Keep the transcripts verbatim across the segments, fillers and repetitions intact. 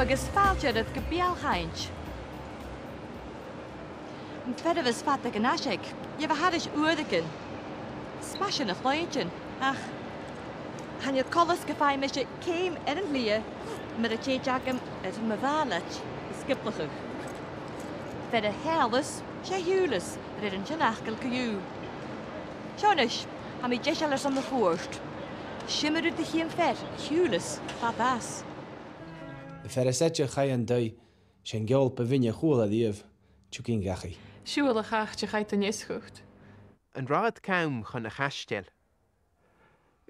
Agus fàilte oirbh gu Beul-chainnt. Am fear a bhios fada aig an aiseag, gheibh e thairis uaireigin. 'S math sin a chluinntinn, ach chan eil coltas gum faigh mise ceum air an t-slighe mura tèid agam air mo mhàileid a sgioblaich. Fear a sheallas, 's e Siùlas a rinn an seanfhacal co-dhiù. Seo a-nis, tha mi deiseil airson mo chuairt. Seo mar a rud a chì am fear a shiùlas fad às. Am fear as fhaide a chaidh an taigh, 's e an ceòl bu mhionaich a chuala e riamh, tiugainn dhachaigh. Siubhal a' chait a chaidh do neasachadh. An rathad cam chun a' chaisteil.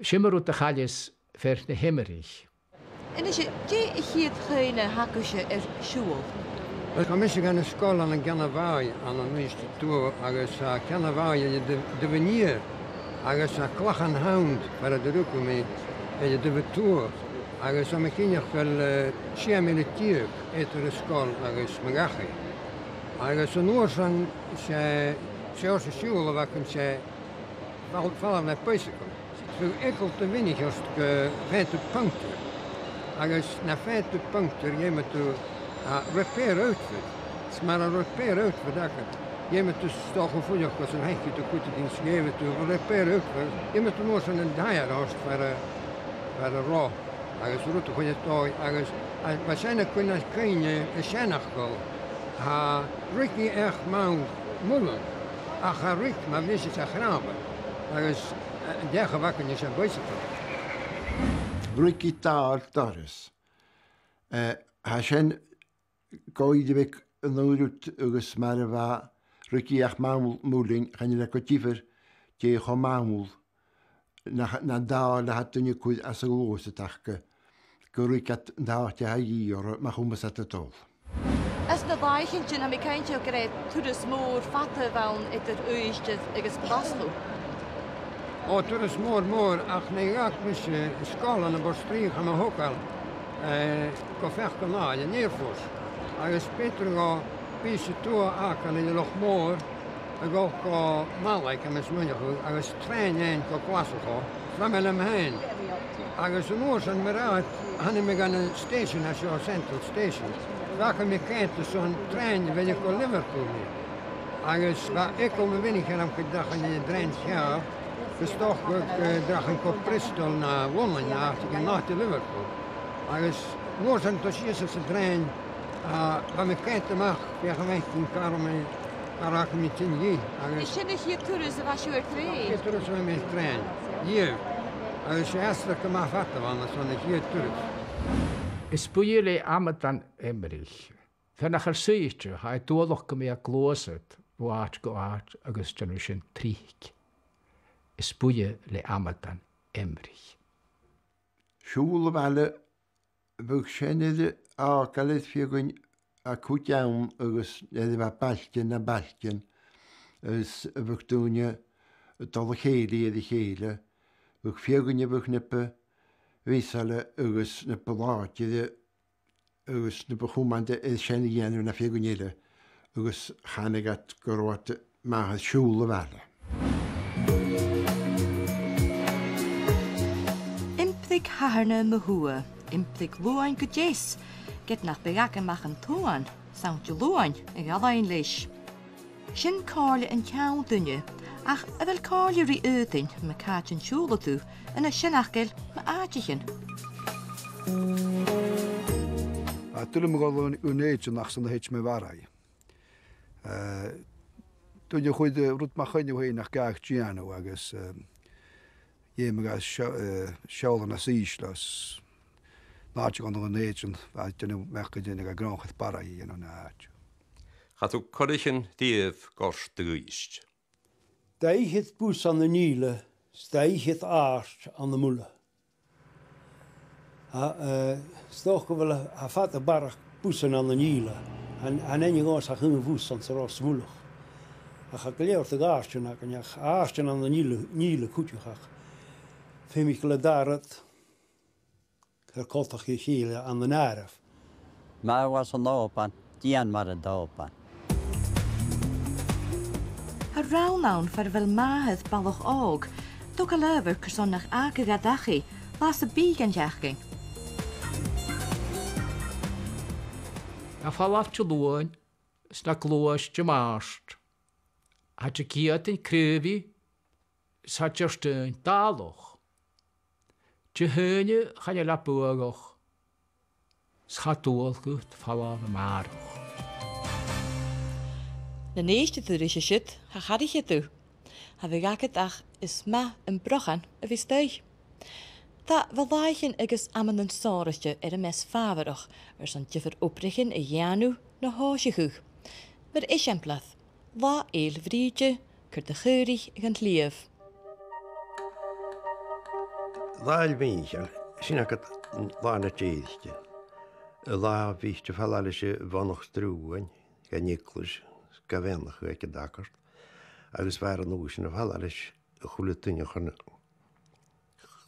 Seo mar a rud a chailleas fear na h-Eimrich. A-nis, dè a' chiad chuimhne a th' agaibhse air Siubhal? Uill, chaidh mise dhan an sgoil ann an Ceann a' Bhàigh ann an Uibhist a Tuath agus, eh, Ceann a' Bhàigh air an taobh, taobh an iar, agus, eh, Clachan Hound, far an do rugadh mi, air an taobh a tuath, agus tha mi cinnteach gu bheil, eh, sia mìle deug eadar an sgoil agus mo dhachaigh. Agus an uair sin, 's e, 's e seòrsa siubhail a bh' agam, 's e fal-, falbh le bicycle. Bhiodh eagal do mhionaich ort gum faigheadh tu puncture. Agus nam faigheadh tu puncture, dh'fheumadh tu, ah, repair outfit. 'S mura robh repair outfit agad, dh'fheumadh tu 's dòcha fuireach gus an fhaiceadh tu cuideigin 's gheibheadh tu repair outfit. Dh'fheumadh tu an uair sin an taidhr ort far a, far an robh. Agus rud a chuireadh dòigh, agus, a, bha sin a' cuimhneachadh, a' seanfhacal, tha Ricky each mall muileann, ach tha Rick mar bhriseadh sa chnàmhan, agus, eh, an deach a bh' againne 's e bicycle. Ricky Dàil Doras. Eh, tha sin gu ìre bheag an aon rud agus mar a bha Ricky each mall muileann, chan eil e gu diofar dè cho mall na, na dàil a tha duine a' cur às a' ghluasad aca, gu ruig iad an t-àite a tha a dhìth orra ma chumas iad a dhol. Anns na làithean sin, tha mi cinnteach gur e turas mòr fada a bh' ann eadar Uibhist agus Glaschu. O, turas mòr, mòr, ach nuair a dh'fhàg mise an sgoil ann am Port Rìgh, chaidh mo thogail, eh, gu Feachd an Àir, an Air Force. Agus b' fheudar dhomh bìos a tuath fhàgail air an Loch Mòr, a' dol gu Malaig, tha mi a' smaoineachadh, agus trèan fhaighinn gu Glaschu, far am bi mi fhèin. Agus an uair sin, mar a thuirt, thàinig mi dhan an station a tha seo, Central Station. Dh'fhàg mi coimhead airson trèan a bheireadh gu Liverpool mi. Agus bha eagal mo mhionaiche orm gun deachainn air an trèan cheàrr, gus dòcha gun deachainn gu Bristol no Lunnainn no àiteigin, not to Liverpool. Agus an uair sin, a' dol sìos anns an trèan, a, bha mi a' coimhead a-mach, feuch am faiceadh mi car a bha mi, car a bha mi a' tighinn dhi, agus... Is sin a' chiad turas a bha sibh air trèan? Chiad turas a bha mi air trèan, yeah. Agus 's e astar gu math fada a bh' ann airson a' chiad turas. Is buidhe le amadan Eimrich. Fear nach eil suidhichte, tha e dualach gum bi e a' gluasad bho àite gu àite agus dèanamh sin tric. Is buidhe le amadan Eimrich. Siubhal a' bhaile, bhiodh seanair a' fàgail air feadhainn a cuid ann agus nuair a bha bailtean na bailtean, is bhiodh daoine a' dol a chèilidh air a chèile, bhiodh feadhainn a bhiodh na bu mhiosaile agus na bu làidire agus na bu chumanta air sin a dhèanamh na feadhainn eile, agus chanadh iad gun robh iad math air siubhal a' bhaile. Imrich Shathairne mu thuath, imrich Luain gu deas, ged nach biodh agam ach an t-uan, 's ann de Luain a dh'fhalbhainn leis. Sin comhairle an t-seann duine, ach a bheil comhairle ri fhaotainn ma càit an siubhail thu, ann an seanfhacail mu àiteachan? Tha tuilleadh mo dhòigh ann an Dùn Èideann ach 's ann a thèid mi a Bharraigh. Eh, duine a chuir, eh, rud mu choinneamh fhèin nach gabhadh dèanamh agus, eh, dh'fheumadh mi seo-, eh, seòladh nas ìsle às an àite ann an Dùn Èideann, bha e a' dèanamh, bha e a' dèanamh gu grànda Barraigh a dhèanamh na àite. Cha tug corraichean riamh gort a dh'Uibhist. Dà fhichead bus ann an Ìle, 's dà fhichead àird ann am Muile. Tha, eh, 's dòcha gu bheil e, tha fada barrachd busan ann an Ìle. Chan, chan eil aon bhus ach aon bhus anns an Ros Mhuileach. Ach tha gu leòr de dh'àirdean againn, ach àirdean ann an Ìle, an Ìle cuideachd, ach feumaidh gu bheil an dà rud air coltach ri chèile ann an àireamh. Math às an Òban, dèan mar an t-Òban. Tha rann ann far a bheil màthair balach òg, a' togail adhbhar carson nach fhàgadh e dachaigh, latha sam bith dhen t-seachdain. Tha falbh Diluain 's na gluais Dimàirt. Tha Diciadain craobhaidh 's tha Diardaoin dàlach. Dihaoine chan eil e buadhach 's cha dual dhut falbh a-màireach. Nan èisteadh tu ris an siud, cha charaicheadh tu. Cha bhiodh agad ach is math am brochan a bhith a-staigh. Tha bhalaichean agus amannan sònraichte air am meas fàbharach airson diofar obraichean a dhèanamh no thòiseachadh. Mar eisimpleir, Latha Fhèill Bhrìde, cuir do chaoraich dhan t-sliabh. Latha Fhèill Mhìcheil, sin agad an latha na dèirce. An latha a bhiodh tu a' falbh leis a' mhonach sruthain dhan eaglais, 's gam beannachadh aig an t-sagart, agus bha thu an uair sin a' falbh leis a h-uile duine chun,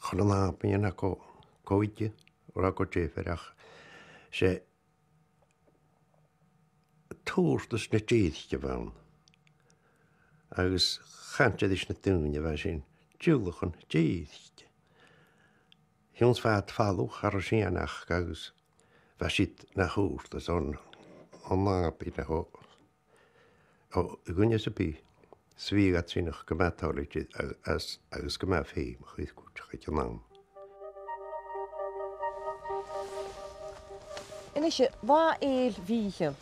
chun an nàbaidhean aca, cò, cò idir, ro cò diofar ach 's e tabhartas na dèirce a bh' ann. Agus chanadh iad ris na daoine a bha sin, diùlachan dèirce. Chionn 's bha iad a' falbh, cha robh sìon aca agus bha siud na thabhartas on, on nàbaidh no o, o dhuine sam bith. 'S bhiodh iad sin ach gu math toilichte a-, as-, agus gu math feumach air cuideachd aig an àm. A-nis, Latha Fhèill Mhìcheil,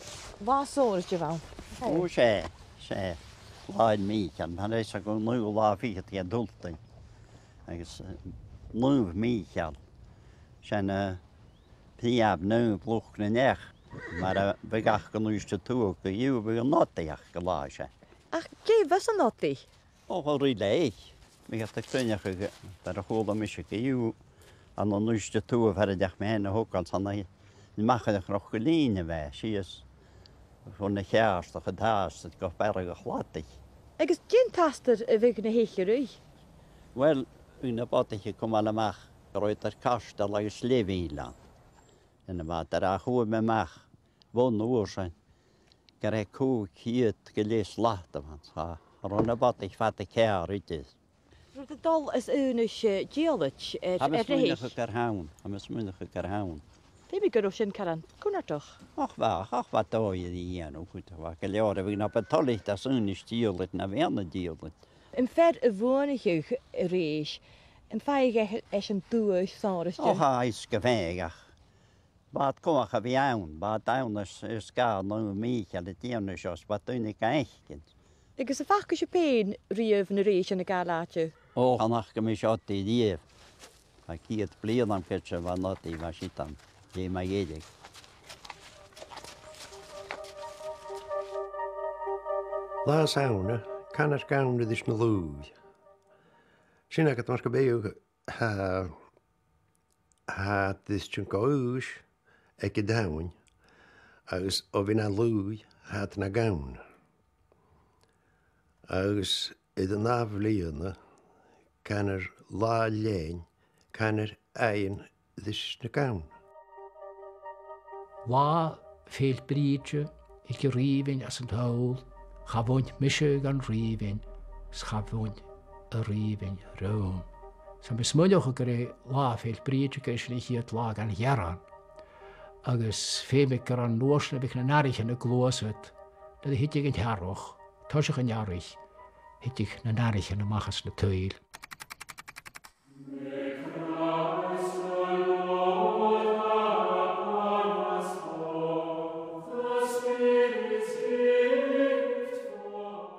latha sònraichte a bh' ann. Ò, 's e, 's e. Latha Fhèill Mhìcheil, mar eisimpleir gu naoi latha fichead dhen t-Sultain. Agus, eh, Naomh Mìcheal, 's e na prìomh naomh luchd nan each, mar a bhiodh aca an Uibhist a Tuath co-dhiù, bhiodh an odaich aca an latha sin. Ach dè bhios an odaich? Ò, cho ruith leis. Bhiodh iad a' cruinneachadh, far a chuala mise co-dhiù, ann an Uibhist a Tuath, far an deach mi fhèin a thogail, 's ann a, a-mach nach robh gu lèir a bhith sìos chun na cheàrdaich a' tàisteadh gu Bearradh a' Chladaich. Agus dè an t-astar a bhiodh na h-eich a' ruith? Uill, bhiodh na bodaich a' cumail a-mach gu robh iad air cairteal agus leibhinn ann. An uair a bha iad air a chumail a-mach bhon uair sin, gur e còig ceud gu leth slat a bh' ann, cha robh na bodaich fada ceàrr idir. An robh iad a' dol às aonais, eh, dìollaid air, air rèis? Tha mi a' smaoineachadh gur ann, tha mi a' smaoineachadh gur ann. Feumaidh gun robh sin caran cunnartach. Och, bha, och, bha dòigh ri dhèanamh, cuideachd, bha gu leòr a bhiodh na bu toilichte às aonais dìollaid na bhith ann an dìollaid. Am fear a bhuannaicheadh an rèis, am faigheadh e, esan an duais sònraichte? Och, tha fhios gu bheil, ach bha iad cumanta a bhith ann, bha iad ann air, air sgàth Naomh Mìcheil a' dèanamh seo, 's bha daoine ga fhaicinn. Agus am faca sibh fhèin riamh na rèisean a' gabhail àite? Ò, chan fhaca mise odaich riamh. Tha ceud bliadhna ann, gu bheil an odaich, bha siud ann, dh'fheumadh e dhèanamh. Latha Samhna, canar gamhna ris na laoigh. Sin agad mar gum biodh, tha, tha iad a' tighinn gu aois aig an t-Samhain, agus o bhith na laoigh, tha iad na gamhna. Agus air an ath bhliadhna, canar latha leinn, canar aighean ris na gamhna. Latha Fhèill Bhrìde, thig an rìbhinn às an t-sabhal, cha bhuin mise dhan rìbhinn, 's cha bhuin an rìbhinn rium. 'S tha mi a' smaoineachadh gur e Latha Fhèill Bhrìde, gur e sin a' chiad latha dhen Ghearran. Agus feumaidh gur ann an uair sin a bhiodh nan athraichean a' gluasad, nuair a thigeadh an t-earrach, toiseach an earraich, thigeadh nan athraichean a-mach às na tuill.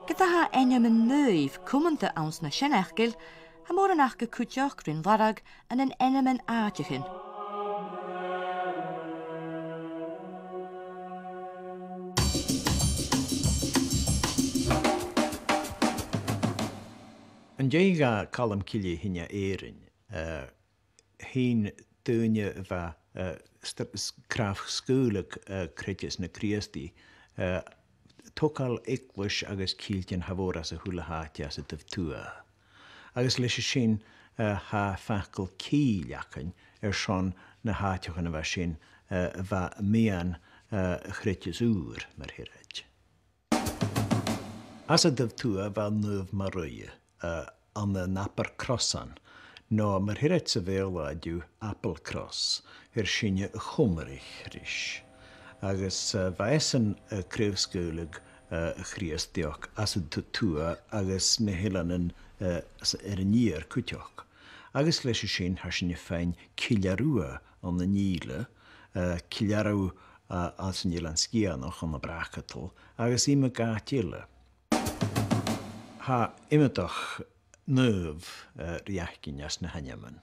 Ged a tha ainmean naoimh cumanta anns na seanfhacail, tha mòran aca cuideachd rin lorg ann an ainmean àiteachan. An dèidh dha Calum Cille a thighinn à Èirinn, eh, shìn daoine a bha, eh, st-, s-, craobh-sgaoileadh, eh, creideas na Crìosdaidh, eh, togail eaglais agus cìldean, tha mòran às a h-uile h-àite às an taobh tuath. Agus leis a sin, eh, tha facal cìl againn airson na h-àiteachan a bha sin, eh, a bha meadhan, eh, a' chreideas ùr, mar a theireadh. Às an taobh tuath bha Naomh Moraidh, eh, ann an Abar Crosan, no mar a theireadh sa Bheurla an-diugh, Applecross, air sinne a' Chomraich ris. Agus, eh, bha esan, eh, a' craobh-sgaoileadh, eh, a' Chrìosdaidheachd às an t-, tuath agus na h-eileanan, eh, às, air an iar cuideachd. Agus leis a sin, tha sinn a' faighinn Cill Aruigh ann an Ìle, eh, Cill Aruigh, eh, às an Eilean Sgitheanach ann am Bracadal, agus iomadh àite eile. Tha iomadach naomh, eh, ri fhaicinn anns na h-ainmean.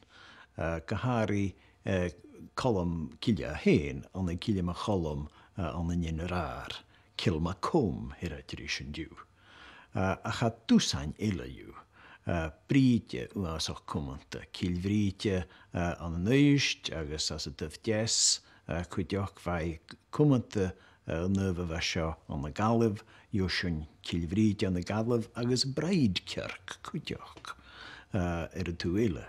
Eh, gu h-àraidh, eh, Colm Cille fhèin, ann an Cille Mac Coluim, eh, ann an Inbhir Àir, Kilmacum, a th' air an dèidh sin an-diugh. Eh, ach tha dusan eile dhiubh. Eh, Brìde, uabhasach cumanta, Cill Bhrìde, eh, ann an Uibhist agus às an Taobh Deas, eh, cuideachd. Bha i cumanta, eh, an naomh a bha seo ann an Gallaibh, gheibh sinn Cill Bhrìde ann an Gallaibh agus Bridekirk cuideachd, eh, air an taobh eile.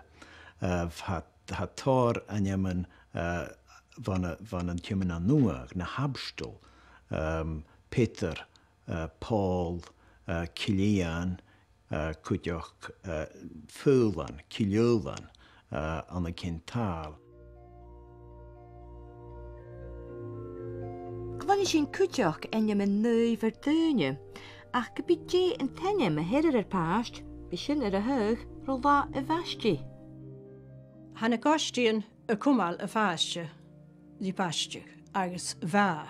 Eh, tha, tha tòrr ainmean, eh, bhon a, bhon an Tiomnadh Nuadh, na h-Abstoil, ehm, Peter, eh, Pòl, eh, Cill Eathain, eh, cuideachd, eh, Faolan, Cill Fhaolain, eh, ann an Ceann Tàile. Cluinnidh sinn cuideachd ainmean naoimh air daoine, ach ge bith dè an t-ainm a theirear air pàiste, bidh sin air a thaghadh ro latha a' bhaistidh. Tha na goistidhean a' cumail a' phàiste ri baisteadh agus bha,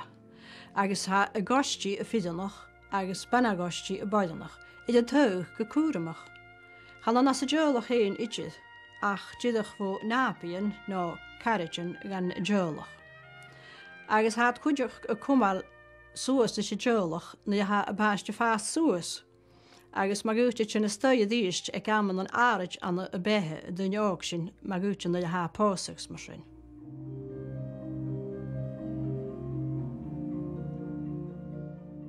agus tha a' ghoistidh a' fireanach agus bana-ghoistidh a' boireannach air an taghadh gu cùramach. Chan ann às an teaghlach fhèin idir, ach dìreach bho nàbaidhean no caraidean dhan teaghlach. Agus tha iad cuideachd a' cumail suas ris an teaghlach nuair a tha am pàiste a' fàs suas. Agus ma dh'fhaodte sin a-staigh a-rithist aig amannan àraid ann am beatha an duine òg sin, ma dh'fhaodte nuair a tha e a' pòsadh 's mar sin.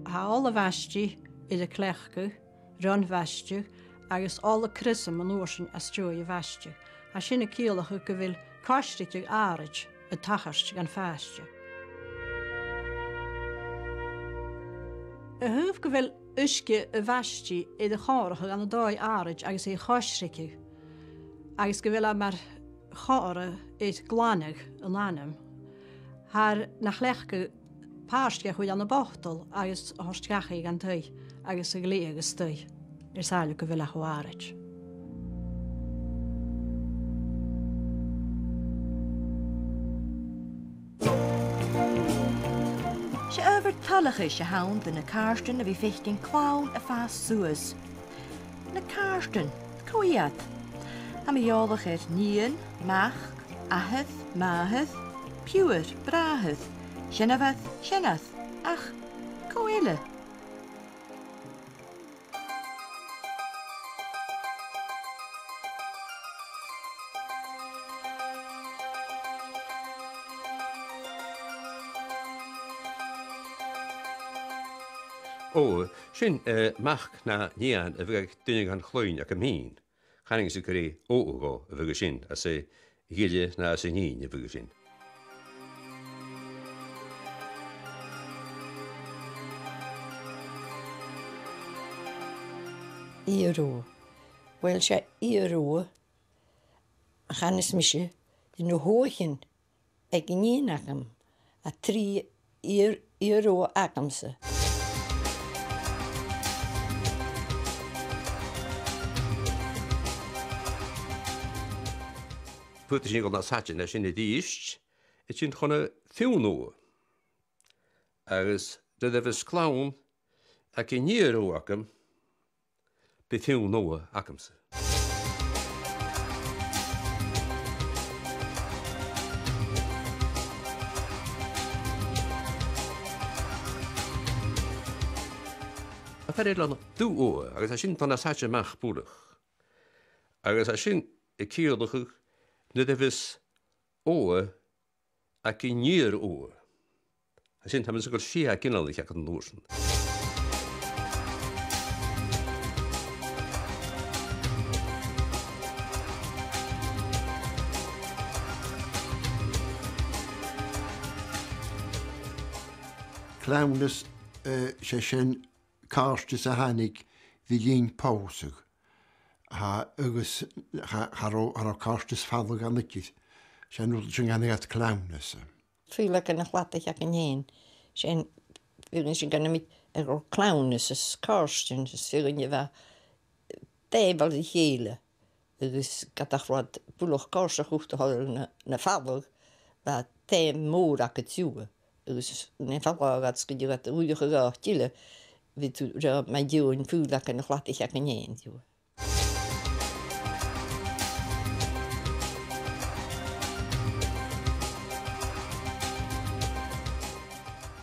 Tha ola bhaistidh air a cleachdadh ron bhaisteadh agus ola criosaim an uair sin às dèidh a' bhaistidh. Tha sin a' ciallachadh gu bheil coisrigeadh àraid a' tachairt dhan phàiste. A thaobh gu bheil uisge a' bhaistidh air a chomharrachadh ann an dòigh àraid agus e a choisrigeadh, agus gu bheil e mar chomharra air glanadh an anam, thathar na chleachdadh pàirt dha a chur ann am botal agus a thoirt dhachaigh dhan taigh agus a ghleidheadh a-staigh air sàilleabh gu bheil e cho àraid. 'S e adhbhar toileachais a th' ann do na càirdean a bhith a' faicinn clann a' fàs suas. Na càirdean, cò iad? Tha mi eòlach air nighean, mac, athair, màthair, piuthar, bràthair, seanmhair, seanair, ach cò eile? Ò, sin, eh, mac no nighean a bhiodh aig duine dhen chloinn agam fhìn. Chanainn-sa gur e ogha dhomh a bhiodh sin, às a' ghille no às an nighean a bhiodh sin. Iar-ogha. Uill, 's e iar-ogha a chanas mise ri na h-oghaichean aig an nighean agam, a trì iar-, iar-ogha agamsa. Faodaidh sinn a dhol nas fhaide na sin a-rithist, is sinn chun a' fionn-ogha. Agus nuair a bhios clann aig an iar-ogha agam, bidh fionn-ogha agamsa. Tha fear eile ann, dubh-ogha, agus tha sin a' dol nas fhaide a-mach buileach. Agus tha sin a' ciallachadh nuair a bhios ogha aig an iar-ogha. Tha sin, tha mi a' smaoineachadh gur sia ginealaich aca an uair sin. Cleamhnas, eh, 's e sin càirdeas a thàinig ri linn pòsadh. Tha, agus cha, cha robh, cha robh càirdeas fala gan idir. 'S e an rud sin a chanadh iad cleamhnas. Fhuileagan a' chladaich againn fhèin, Sin, bhiodh sinn gan iomain air ar clann is, is càirdean is fir a bha dèidheil ri chèile. Agus ged a bha iad buileach càirdeach ri chèile, na, na falach, bha taim mòr aca riutha. Agus nam falach iad 's gun deigheadh iad a dh'fhuireach a dh'àite eile, bhiodh tu ri maighdeann fuil aca na chladaich aca an fhèin riutha.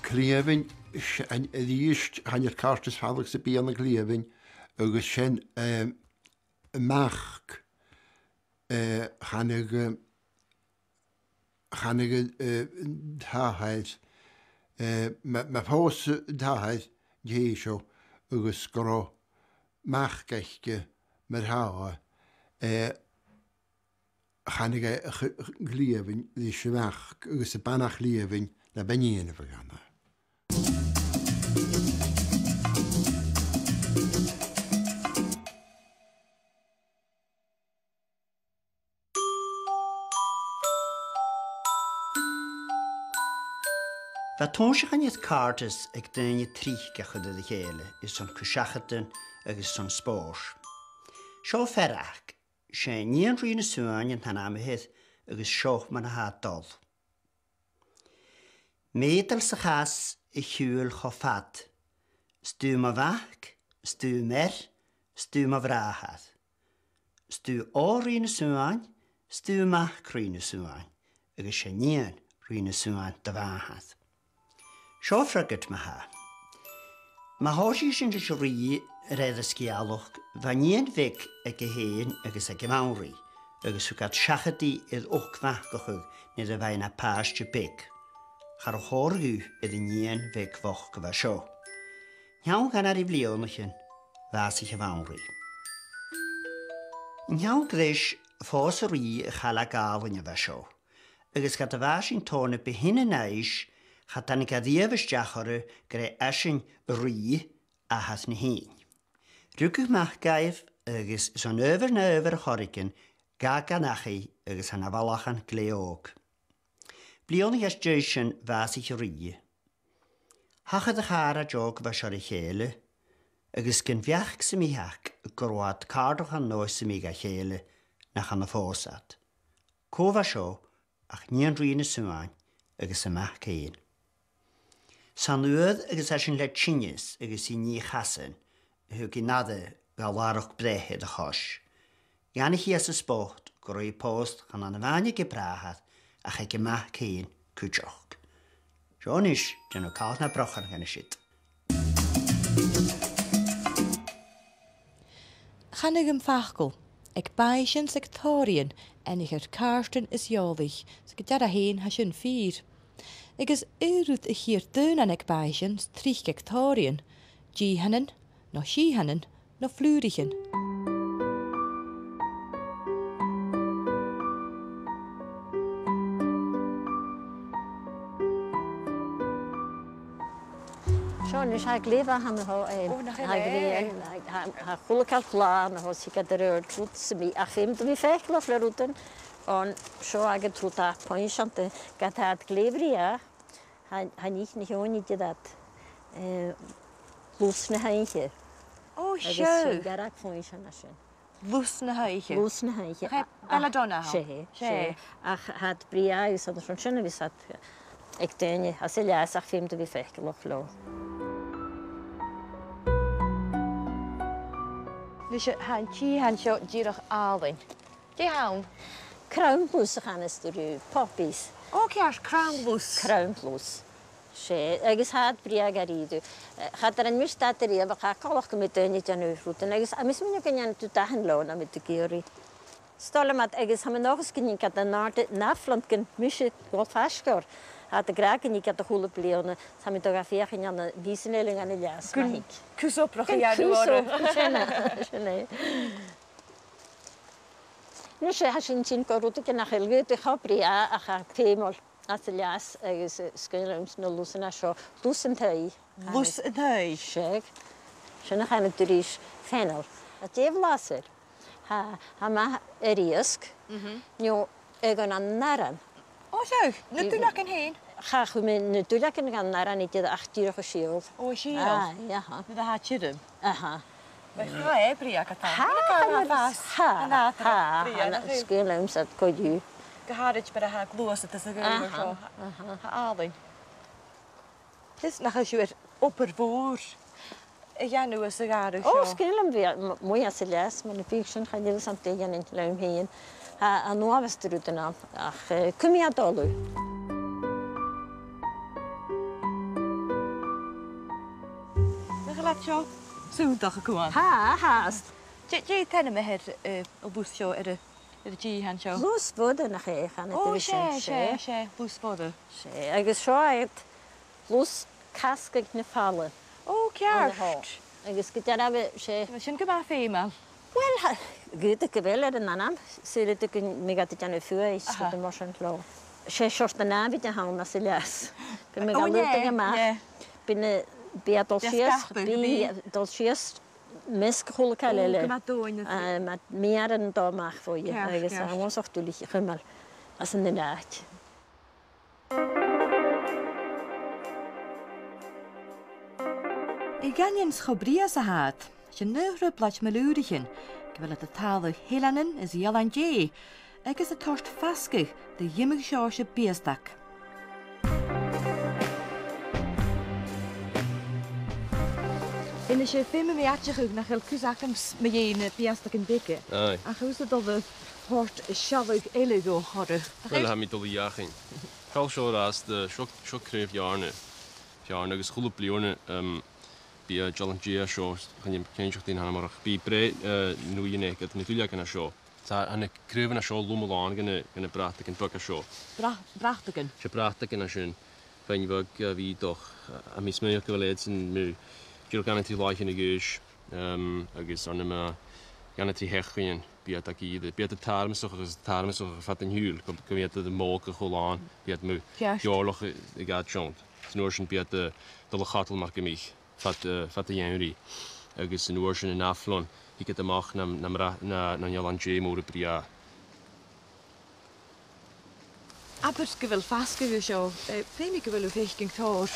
Cliabhain, s-, an, a-rithist, chan eil càirdeas falach sam bith ann an Cliabhain, agus sin, eh, am mac, eh, chanadh, eh, chanadh, eh, an t-athair, eh, ma, ma phòs an t-athair an tè seo agus gun robh mac aice mar tha, eh, chanadh e a ch-, ch-, Cliabhain ris a' mhac agus am banach Cliabhain na b' ainneamh a bh' ann. Bha tòimhseachain air càirdeas aig daoine tric a chur air a chèile, airson cu-seachadan agus airson spòrs. Seo fear aca, 's e Nighean Rìgh na Suain an t-ainm a th' air, agus seo mar a tha e a' dol. M' eudail 's a' chas a' chiùil cho fad. 'S tu mo mhac, 's tu m' fhear, 's tu mo bhràthair. 'S tu òr Rìgh na Suain, 's tu mac Rìgh na Suain, agus 's e nighean Rìgh na Suain do mhàthair. Seo freagairt ma-thà. Ma thòisich sinn ris an rìgh a rèir an sgeulachd, bha nighean bheag aige fhèin agus aig a' bhanrigh, agus thug iad seachad i air uchd-mhacachadh nuair a bha i na pàiste beag. Cha robh còir dhaibh air an nighean bheag bhochd a bha seo. An ceann gun àireamh bhliadhnaichean, bhàsaich a' bhanrigh. An ceann greis, phòs an rìgh a' chaileag àlainn a bha seo, agus ged a bha sinn tòrr na bu shine na aois, cha tàinig e a-riamh a-steach orra gur e esan an rìgh, athair na h-aon. Rugadh mac dhaibh agus 's ann adhbhar na adhbhar a' choreigin, dh'fhàg e an dachaigh agus tha na bhalachan glè òg. Bliadhna às dèidh sin bhàsaich an rìgh. Thachair a' chàr a tha deòg a bha seo ri chèile, agus gun bheachd sam bith aca gun robh iad càirdeach an uair sam bith dha chèile, nach ann a phòs iad. Cò bha seo ach nighean Rìgh na Suain agus am mac fhèin. 'S ann uair agus esan le tinneas agus i nì chasan a thug i an aire dha làrach-breith air a chois. Dh'aithnich i às an spot gun robh i pòsta chan ann a-mhàin aig a bràthair ach aig a mac fhèin cuideachd. Seo a-nis, dèanamh càil na brochan dhan a siud. Chanadh am facal, aig bàisean 's aig tòrraidhean, aithnichear càirdean is eòlaich, 's gu dearbh fhèin tha sin fìor. Agus aon rud a chithear daonnan aig bàisean 's tric aig tòrraidhean, dìtheanan, no sìtheanan, no flùraichean. Seo a-nis, tha e glè mhath an seo, eh, Ò, nach eil tha e? Glè, tha, tha, tha a h-uile càil blàth an seo, 's e ged a rud sam bith, ach feumaidh tu bhith faiceallach le rudan, on seo agad rud a tha puinnseanta, ged a tha iad glè bhrèagha, tha, tha nighean na h-aon idir iad, eh, lus na h-oidhche. Ò, agus seo. Sin gearradh puinnseanta sin. Lus na h-oidhche. Lus na h-oidhche. Ach, belladonna, ach, 's e, 's e. 'S e. Ach tha iad brèagha agus an sin, sin a bhios iad aig daoine às a leas, ach feumaidh tu bhith faiceallach leotha. Nis, tha an tìthean seo dìreach àlainn. Dè th' ann? Crann-lus a chanas tu riutha, poppies. Ò, ceart, crann-lus. Crann-lus. 'S e, agus tha iad brèagha gu dearbh. Eh, cha do rinn mise dad a-riamh, ach tha coltach gum bi daoine a' dèanamh rudan, agus tha mise a' smaoineachadh gun dèan thu dathan leotha nam biodh tu ag iarraidh. 'S toil leam iad, agus tha mi an dòchas gun dèan iad an àirde na phlanntaichean mise a dhol faisg orra. Tha iad ag ràdh gun tig iad a h-uile bliadhna, tha mi an dòchas gum feuch iad ann am mìosan eile gun a leas. Gun cus obrach a dhèanamh orra. Gun cus obrach, sin e, sin e. Nis, tha sinn a' tighinn gu rudeigin nach eil cho brèagha ach a tha feumail às a leas agus, eh, sgoinneil leamsa na lusan a tha seo. Lus an t-aoigh. Lus an t-aoigh? Seadh. Sin a chanadh tu ris, fennel. A tha e blasta. Tha, tha e math air iasg. Mhm. No aig an aran. Ò, seadh. Na duilleagan fhèin. Cha chuir mi na duilleagan dhan aran idir ach dìreach a sìol. Ò, a sìol? Aye, aha. Nuair a tha e tioram? Aha. Uill, tha e brèagha, tha. Tha, tha, tha, tha, brèagha, tha, nach eil? Sgaoil leamsa co-dhiù. Gu h-àraid mar a tha gluasad is a' ghaoth seo. Aha, aha. Tha àlainn. Is nach eil sibh air obair mhòr a dhèanamh anns a' ghàrradh seo? Ò, 's caomh leam bhith, m-, a-muigh anns an leas, mura biodh sin, chan eil fhios agam dè dhèanainn leam fhìn. Tha an uabhas de rudan ann, ach, eh, cumaidh e a' dol. Nach eil iad seo sunndach, a Cuan? Tha, tha. Dè, dè an t-ainm a th' air, eh, an lus seo air a, air an dìthean seo? Lus Mhoire, nach e, chan eil. Ò, iad a bhith sin, 's e, 's e, 's e, Lus Mhoire. 'S e, agus seo iad lus casgaidh na fala. Ò, ceart. Agus gu dearbh, 's e. Tha sin gu math feumail. Uill, tha, dh'fhaodadh gu bheil air an ainm, saoilidh gun, mi gad dèanamh fuath, is aha, rudan mar sin leotha. 'S e seòrsa nàmhaid a th' ann anns an leas. Bidh mi gad lùbadh a-mach. Ò, yeah, yeah. Bidh na, bidh e a' dol sìos, bidh e a' dol sìos measg a h-uile càil eile. Ò, gu math domhainn. Eh, ma, mi air an dol a-mach bhuaithe, agus tha e uabhasach duilich a chumail anns an aon àite. Aig ainneamh cho brèagha 's a tha iad, 's e an aon trioblaid mu lùraichean gu bheil iad a' tàladh h-eileanan is ealain Dhè, agus a' toirt fasgadh do dh'iomadh seòrsa biastag. Innis, feumaidh mi aideachadh nach eil cus agam-s' mu dheidhinn na biastagan beaga. Aye. Ach tha thusa a' dol a thoirt sealladh eile dhomh orra. Uill, tha mi a' dol a dh'fheuchainn. Chaill seo an-dràsta, seo, seo craobh Bheàrna. Bheàrna agus a h-uile bliadhna, um, bidh, eh, dealan-dè seo, chan eil mi cinnteach dè an t-ainm a th' air, ach bidh breith, eh, an uighean aige, na duilleagan a seo. Tha, tha na craobhan a seo loma-làn de na, de na bratagan beaga seo. Bra-, bratagan? 'S e bratagan a tha sin, feadhainn bheaga, eh, bìodach, eh, tha mi a' smaoineachadh gu bheil iadsan mu, dìreach dhà no trì làithean a dh'aois, um, agus ann am, eh, dhà no trì sheachdainean, bidh iad ag èirigh, bidh iad a' tàrmasachadh agus a' tàrmasachadh fad an t-siubhail, gu, gum bi iad a' mògadh cho làn, bidh iad mu, ceart, dheòrlach a, a' gad seònt. Is an uair sin bidh iad a' dol a chadal mar gum biodh fad, eh, fad a' gheamhraidh. Agus an uair sin an ath-bhliadhna, thig iad a-mach nam, nam ra-, na, nan ealain-dè mòra brèagha. Abair gu bheil fasgadh an seo, eh, feumaidh gu bheil thu a' faicinn tòrr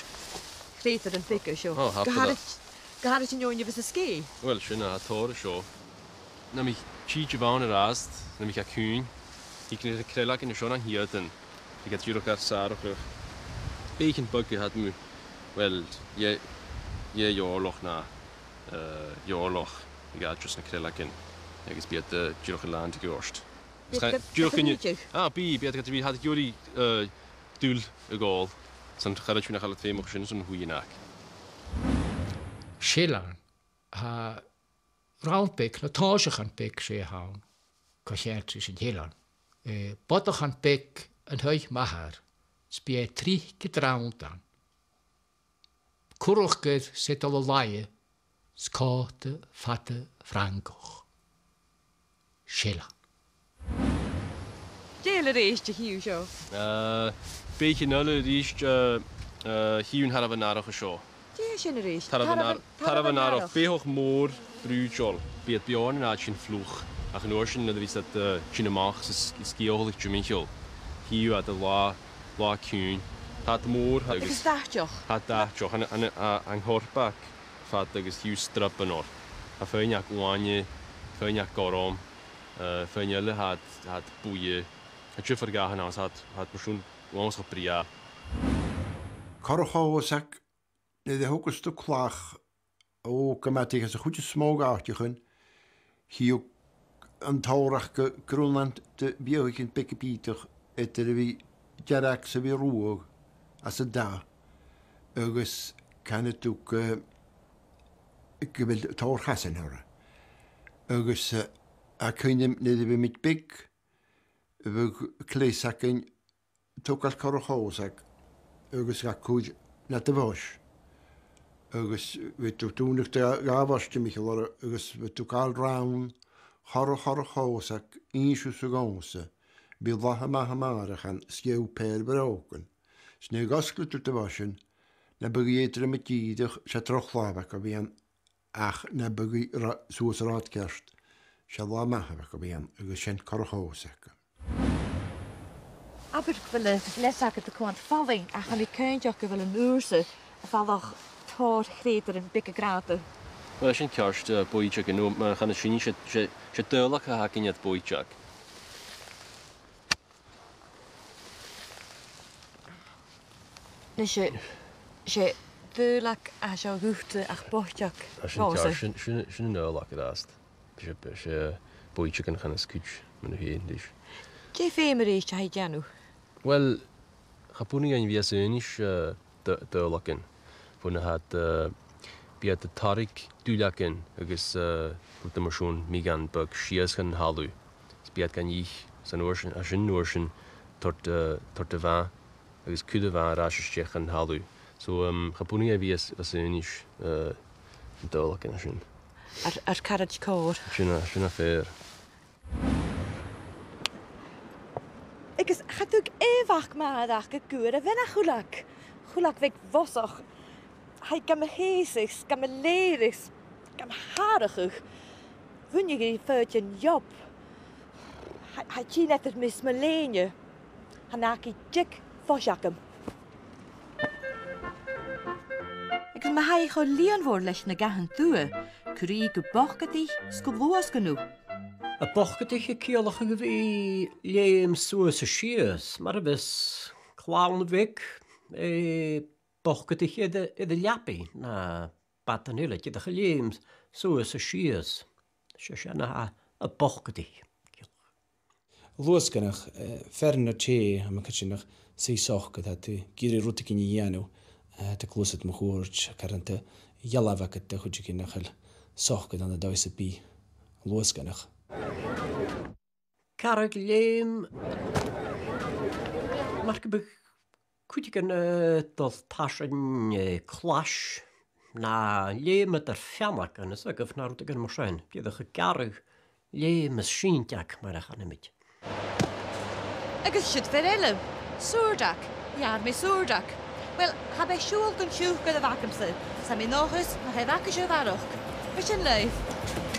chreutairean beaga an seo. Ò, tha. Gu h-àraid, gu h-àraid an fheadhainn a bhios a' sgèith. Uill, sin e, tha tòrr an seo. Nam biodh tìde bhàn an-dràsta, nam biodh e caoin, thig na creallagan an seo nan ceudan, thig iad dìreach gar sàrachadh. Beathaichean beaga a tha iad mu, uill, dheth, dheth dheòrlach na, eh, dheòrlach, a' gad just na creallagan, agus bidh iad, eh, dìreach a' leantainn ort. Bidh iad gad, dìreach gad ùine-, ùineadh. Ah, bidh, bidh iad gad, bidh, tha iad ag iarraidh, eh, dùil a ghabhail, 's ann a' charaid fhèin a tha iad feumach sin, 's ann a tha an uighean aca. Seillean, tha rann beag, no tòimhseachan beag 's e a th' ann, co-cheangailte ris an t-seillean. Eh, bodachan beag an taigh m' athar, 's bidh e tric an rann ann. Currac air 's e a' dol a laighe, 's còta fada Frangach. Seillean. Dè eile a-rithist a chì thu seo? Eh, beathaichean eile a-rithist, eh, eh, chì thu an tarbh-nathrach an seo. Dè tha sin a-rithist? Tarbh-na-, tarbh-nathrach. Tarbh-nathrach, beathach mòr, brùideil. Bidh iad beò ann an àiteachan fliuch, ach an uair sin, nuair a bhios iad, eh, a' tighinn a-mach 's a' sg-, sgiathalaich timcheall, chì thu iad air latha, latha ciùin. Tha iad mòr, tha iad, agus dathach. Tha iad dathach, an, an, a, an corp aca fada agus chì thu strapan orra. Tha feadhainn aca uaine, feadhainn aca gorm, eh, feadhainn eile tha iad, tha iad buidhe. Tha diofar dhathan ann, tha iad, tha iad mar sin uabhasach brèagha. Corra-chòsag, nuair a thogas tu clach, ò, gu math tric, anns a' chuid as motha de dh'àiteachan, chì thu an tòrr aca grunnan de bhiathaichean beaga bìodach eadar a bhith dearg 's a bhith ruadh anns an dath, agus canaidh tu gu, gu bheil tòrr chasan orra. Agus, eh, tha cuimhn' agam nuair a bha mi beag, bhiodh cleas againn togail corra-chòsag agus ga cur nad bhois. Agus bhiodh tu a' dùnadh do dhà, dhà bhois timcheall orra agus bhiodh tu a' gabhail rann chorra, chorra-chòsag, innsidh thusa dhòmhsa, bidh latha math a-màireach ann, 's gheibh thu paidhir bhrògan. 'S nuair a dh'fhosgladh tu do bhoisean, nam biodh i eadrom dìreach, 's e droch làmh aca a bh' ann, ach nam biodh i ro-, suas an rathad ceart, 's e latha math a bh' aca a bh' ann, agus sin corra-chòsag. Abair gu bheil an leas agad a' coimhead fallain, ach tha mi cinnteach gu bheil an uair sin a' falach tòrr chreutairean beaga grànda. Uill, sin ceart, eh, bòidseag, no mar a chanas sinne, 's e, 's e, 's e daolach a th' againn air bòidseag. Nise, 's e daolach a tha seo dhutsa ach bòidseag dhòmhsa. Sin, sin, sin an daolach a th' ann. 'S e, 's e bòidseag a chanas cuid mun a h-aon ris. Dè feum a-rithist a tha i a' dèanamh? Uill, cha b' urrainn dhuinn a bhith às aonais, eh, d-, daolagan. Bhon a tha iad, eh, bidh iad a' tarraing duilleagan agus, eh, rudan mar sin, mìneachadh beag sìos chun an talamh. Is bidh iad gan ith san uair sin, a sin, an uair sin, toirt, eh, toirt a-mhàin agus cuid a-mhàin air ais a-steach chun an talamh. So, um, cha b' urrainn dhuinn a bhith às, às aonais, eh, an daolach a tha sin. Ar, ar caraid còir. Sin a, sin a fhèin. Agus cha tug e a-mach mar a chuir e gu bhith a' bhàs a' chuileag. Chuileag bheag bhosach. Tha i gam sheusadh, gam leughadh, gam shàrachadh. Bhuineadh i fo dheidhinn Iob. Tha, tha i a' tighinn eadar mise 's mo lèine. Chan fhaca i diog fois agam. Agus ma tha i cho lìonmhor leis na gathan tuath, cuiridh i gu bocadaich 's gu luasganadh. A' bhocadaich a' ciallachadh a bhith leum suas is sìos, mar a bhios clann bheag, eh, bocadaich air a, air a leabaidh, no bàta eile, dìreach a' leum suas is sìos. 'S e sin a tha a' bhocadaich. Luasganadh, eh, fear no tè, tha mi a' creidsinn, suidh socair, tha iad ag iarraidh rudeigin a dhèanamh, eh, tha iad a' gluasad mun cuairt, car an tè, dealbh agad de chuideigin a chaill socair ann an dòigh sam bith, luasganadh. Carragh leum, mar gum biodh cuideigin, eh, a' dol tarsainn, eh, clais, no leum eadar feannagan, is dòcha, no rudeigin mar sin, dìreach a' gearradh leum is sìnteag, mar a chanamaid. Agus siud fear eile, Sùrdag, gheàrr mi sùrdag. Uill, cha b' e siubhal gun siùcar a bh' agamsa, 's tha mi an dòchas nach e a bh' agaibhse a bharrachd. Mar sin leibh.